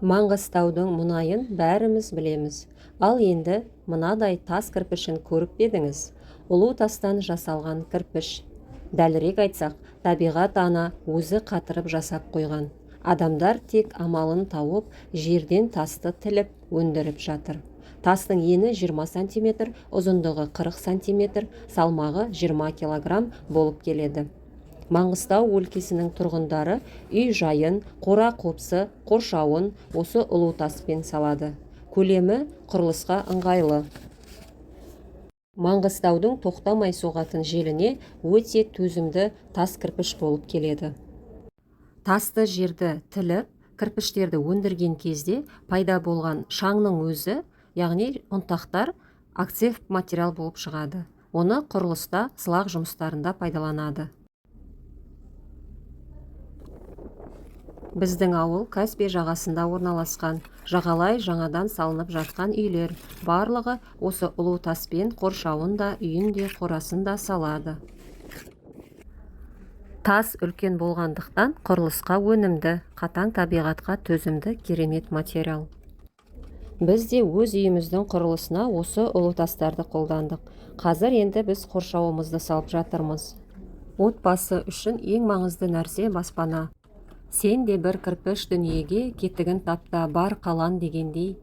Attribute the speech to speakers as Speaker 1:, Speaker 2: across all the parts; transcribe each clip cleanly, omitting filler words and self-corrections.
Speaker 1: Маңғыстаудың мұнайын бәріміз білеміз. Ал енді мынадай тас кірпішін көріп пе едіңіз? Ұлу тастан жасалған кірпіш. Дәлірек айтсақ, табиғат ана өзі қатырып жасап қойған. Адамдар тек амалын тауып, жерден тасты тіліп, өндіріп жатыр. Тастың ені 20 сантиметр, ұзындығы 40 сантиметр, салмағы 20 килограмм болып келеді. Маңғыстау өлкесінің тұрғындары үй-жайын, қора-қопсы, қоршауын осы ұлу таспен салады. Көлемі құрылысқа ыңғайлы. Маңғыстаудың тоқтамай соғатын желіне өте төзімді тас кірпіш болып келеді. Тасты жерді тіліп, кірпіштерді өндірген кезде пайда болған шаңның өзі, яғни ұнтақтар, актив материал болып шығады. Оны құрылыста, сылақ жұмыстарында пайдаланады. Біздің ауыл Каспий жағасында орналасқан. Жағалай жаңадан салынып жатқан үйлер. Барлығы осы ұлу таспен қоршауын да, үйін де, қорасын да салады. Тас үлкен болғандықтан құрылысқа өнімді, қатаң табиғатқа төзімді керемет материал. Біз де өз үйіміздің құрылысына осы ұлу тастарды қолдандық. Қазір енді біз қоршауымызды салып жатырмыз. Отбасы үшін ең маңызды нәрсе баспана. Сен де бір кірпіш дүниеге кетігін тапта бар қалан дегендей,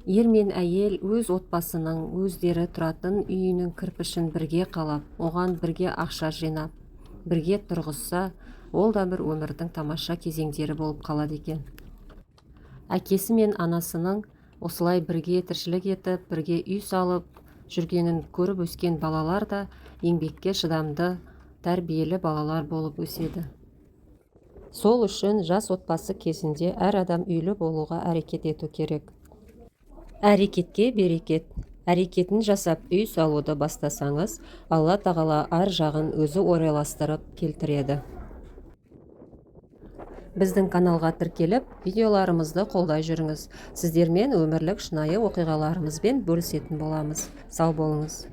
Speaker 1: ер мен әйел өз отбасының өздері тұратын үйінің кірпішін бірге қалап, оған бірге ақша жинап, бірге тұрғызса, ол да бір өмірдің тамаша кезеңдері болып қалады екен. Әкесі мен анасының осылай бірге тіршілік етіп, бірге үй салып жүргенін көріп өскен балалар да еңбекке шыдамды, тәрбиелі балалар болып өседі. Сол үшін жас отбасы кезінде әр адам үйлі болуға әрекет ету керек. Әрекетке берекет. Әрекетін жасап үй салуды бастасаңыз, Алла тағала ар жағын өзі орайластырып келтіреді. Біздің каналға тіркеліп, видеоларымызды қолдай жүріңіз. Сіздермен өмірлік шынайы оқиғаларымызбен бөлісетін боламыз. Сау болыңыз.